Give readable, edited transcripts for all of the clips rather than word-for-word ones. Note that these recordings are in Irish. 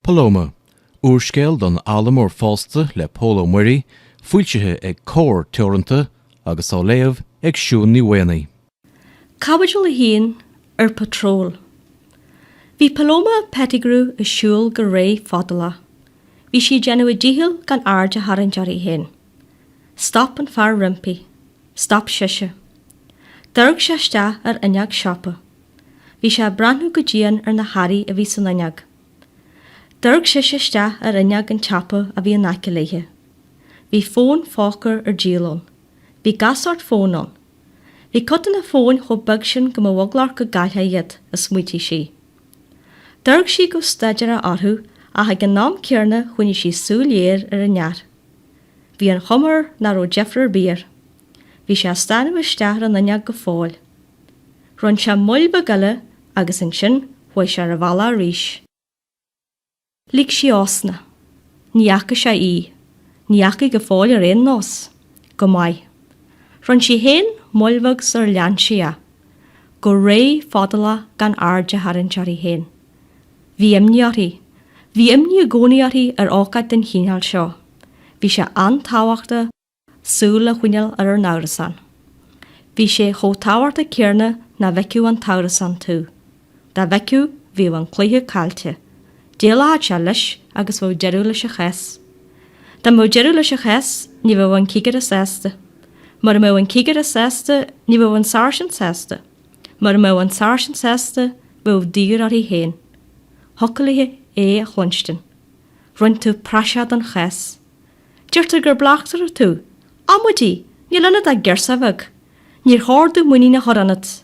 Paloma, úrscéal don fhoghlaimeoir fásta le Pól Ó Muirí, foilsithe ag Comhar Teoranta agus á léamh ag Siún Ní Mhaonaigh. Caibidil 1, Ar Patrol Bhí Paloma Pettigrew ag siúl go réidh fadálach. Bhí sí ag déanamh a díchill gan aird a tharraingt uirthi féin. Stop an fear roimpi. Stop sise. D'amharc sé isteach ar fhuinneog siopa. Bhí sé ag breathnú go dian ar na hearraí a bhí san fhuinneog. D'amharc sise isteach ar fhuinneog an tsiopa a bhí in aice léithe. Bhí fóin phóca ar díol ann. Bhí gach sórt fón ann. Bhí cuid de na fóin chomh beag sin go mbeadh eagla ort go gcaillfeá iad, a smaointigh sí. D'amharc sí go staidéarach orthu ach ag an am céanna choinnigh sí súil ghéar ar an fhear. Bhí an chuma air nach raibh deifir ar bith air. Bhí sé ag stánadh isteach ar an fhuinneog go fóill. Rinne sé moill bheag eile agus ansin chuaigh sé ar a bhealach arís. Lig sí osna. Ní fhaca sé í. Ní fhaca go fóill ar aon nós. Go maith. Rinne sí féin moill bheag sular lean sí é. Go réidh fadálach gan aird a tharraingt uirthi féin. Bhí imní uirthi. Bhí imní i gcónaí uirthi ar ócáid den chineál seo. Bhí sé an-tábhachtach súil a choinneáil ar an árasán. Bhí sé chomh tábhachtach céanna nach bhfeicfeadh an t-árasán tú. Dá bhfeicfeadh, bheadh an cluiche caillte. Déileálfadh sé leis agus bheadh deireadh leis an chás. Dá mbeadh deireadh leis an chás, ní bheadh an cigire sásta. Mura mbeadh an cigire sásta, ní bheadh an sáirsint sásta. Mura mbeadh an sáirsint sásta, bheadh daor uirthi féin. Thiocfadh léi é a chluinstin. Rinne tú praiseach den chás. Deirtear gur bleachtaire tú. Amaidí! Níl ionat ach girseach bheag. Níor chóir domh muinín a chur ionat.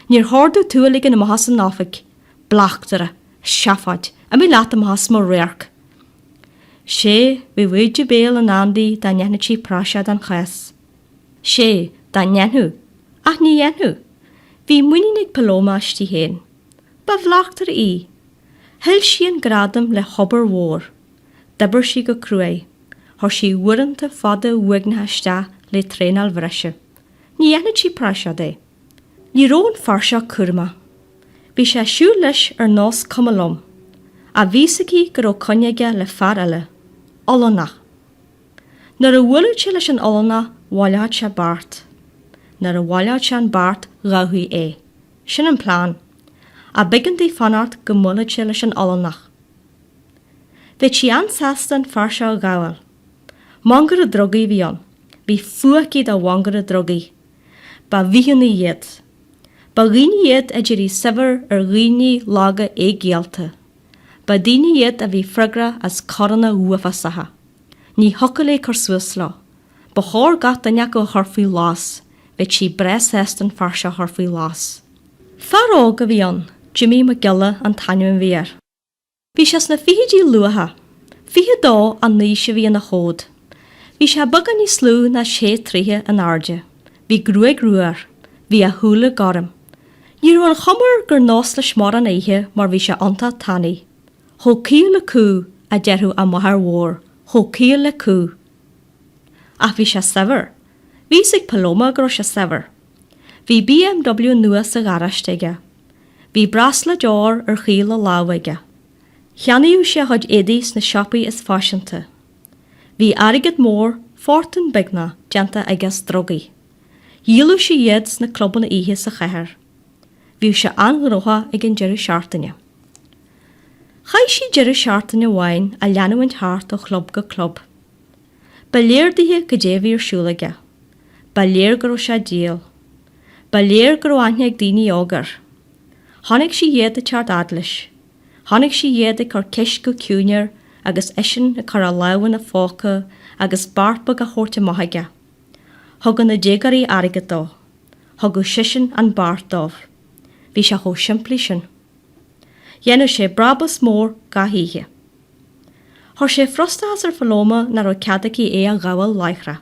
Níor chóir domh tú a ligean amach as an oifig. Bleachtaire! Seafóid! Imigh leat amach as mo radharc! Sé, bheadh íde béil i ndán di dá ndéanfadh sí praiseach den chás. Sé, dá ndéanfadh. Ach ní dhéanfadh. Bhí muinín ag Paloma aisti féin. Ba bhleachtaire í. Thuill sí an gradam le hobair mhór. D'oibir sí go cruaidh. Chuir sí uaireanta fada uaigneacha isteach le traenáil bhreise. Ní dhéanfadh sí praiseach de. Ní raibh an fear seo cúramach. Bhí sé ag siúl leis ar nós cuma liom. Ach bhí fhios aici go raibh coinne aige le fear eile. Ollannach. Nuair a bhuailfeadh sé leis an Ollannach bhaileodh sé beart. Nuair a bhaileodh sé an beart ghabhfaí é. Sin an plean. Ach b'éigean di fanacht go mbuailfeadh sé leis an Ollannach. Bheadh sí an-sásta an fear seo a ghabháil. Mangaire drugaí a bhí ann. Bhí fuath aici do mhangairí drugaí. Ba bhithiúnaigh iad. Ba dhaoine iad a d'éirigh saibhir ar dhaoine laga éigiallta. Ba daoine iad a bhí freagrach as coireanna uafásacha. Ní thiocfadh léi cur suas leo. Ba chóir gach duine acu a chur faoi ghlas. Bheadh sí breá sásta an fear seo a chur faoi ghlas. Fear óg a bhí ann, Jimmy Mac Giolla an t-ainm a bhí air. Bhí sé sna fichidí luatha. 22 an aois a bhí ina chód. Bhí sé beagán níos lú ná sé troithe in airde. Bhí gruaig rua air. Bhí a shúile gorm. Ní raibh an chuma air gur nós leis mórán a ithe mar bhí sé iontach tanaí. Chomh caol le cú, a déarfadh a mháthair mhór, chomh caol le cú. Ach bhí sé saibhir. Bhí fhios ag Paloma go raibh sé saibhir. Bhí BMW nua sa gharáiste aige. Bhí brasláid óir ar chaol a lámh aige. Cheannaíodh sé a chuid éadaí sna siopaí is faiseanta. Bhí airgead mór, fortún beagnach, déanta aige as drugaí. Dhíoladh sé iad sna clubanna oíche sa chathair. Bhíodh sé an-ghnóthach ag an deireadh seachtaine. Chaith sí deireadh seachtaine amháin á leanúint thart ó chlub go club. Ba léir dithe cad é a bhí ar siúl aige. Ba léir go raibh sé ag díol. Ba léir go raibh aithne ag daoine óga air. Chonaic sí iad ag teacht fhad leis. Chonaic sí iad ag cur ceist go ciúin air agus eisean ag cur a lámh ina phóca agus beart beag á thabhairt amach aige. Thugadh na déagóirí airgead dó. Thugadh seisean an beart dóibh. Bhí sé chomh simplí sin. Dhéanadh sé brabús mór gach oíche. Chuir sé frustrachas ar Phaloma nach raibh cead aici é a ghabháil láithreach.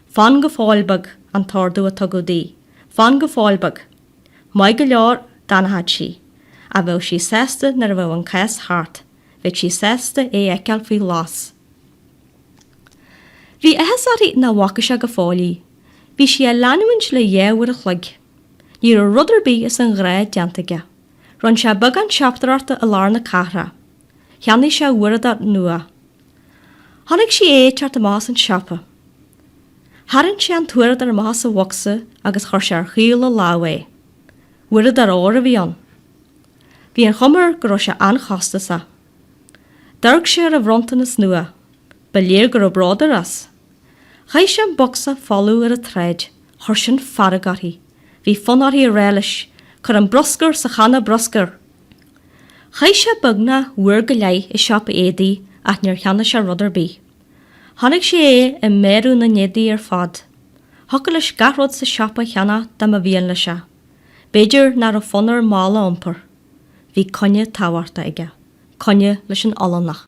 Fan go fóill beag, an t-ordú a tugadh di. Fan go fóill beag. Maith go leor, d'fhanfadh sí. Ach bheadh sí sásta nuair a bheadh an cás thart. Bheadh sí sásta é a fheiceáil faoi ghlas. Bhí áthas uirthi nach bhfaca sé go fóill í. Bhí sí á leanúint le dhá uair a chloig. Ní raibh rud ar bith as an ghnáth déanta aige. Rinne sé beagán siopadóireachta i lár na cathrach. Cheannaigh sé uaireadóir nua. Chonaic sí é ag teacht amach as an siopa. Tharraing sé an t-uaireadóir amach as a bhocsa agus chuir sé ar chaol a lámh é. Uaireadóir óir a bhí ann. Bhí an chuma air go raibh sé an-chostasach. D'amharc sé ar a bhronntanas nua. Ba léir go raibh bród air as. Chaith sé an bocsa folamh ar an tsráid. Chuir sin fearg uirthi. Bhí fonn uirthi a rá leis, Cuir an bruscar sa channa bruscair! Chaith sé beagnach uair go leith i siopa éadaí ach níor cheannaigh sé rud ar bith. Chonaic sé é ag méarú na n-éadaí ar fad. Thiocfadh leis gach rud sa siopa a cheannach dá mba mhian leis é. B'fhéidir nach raibh fonn air mála a iompar. Bhí coinne tábhachtach aige. Coinne leis an Ollánach.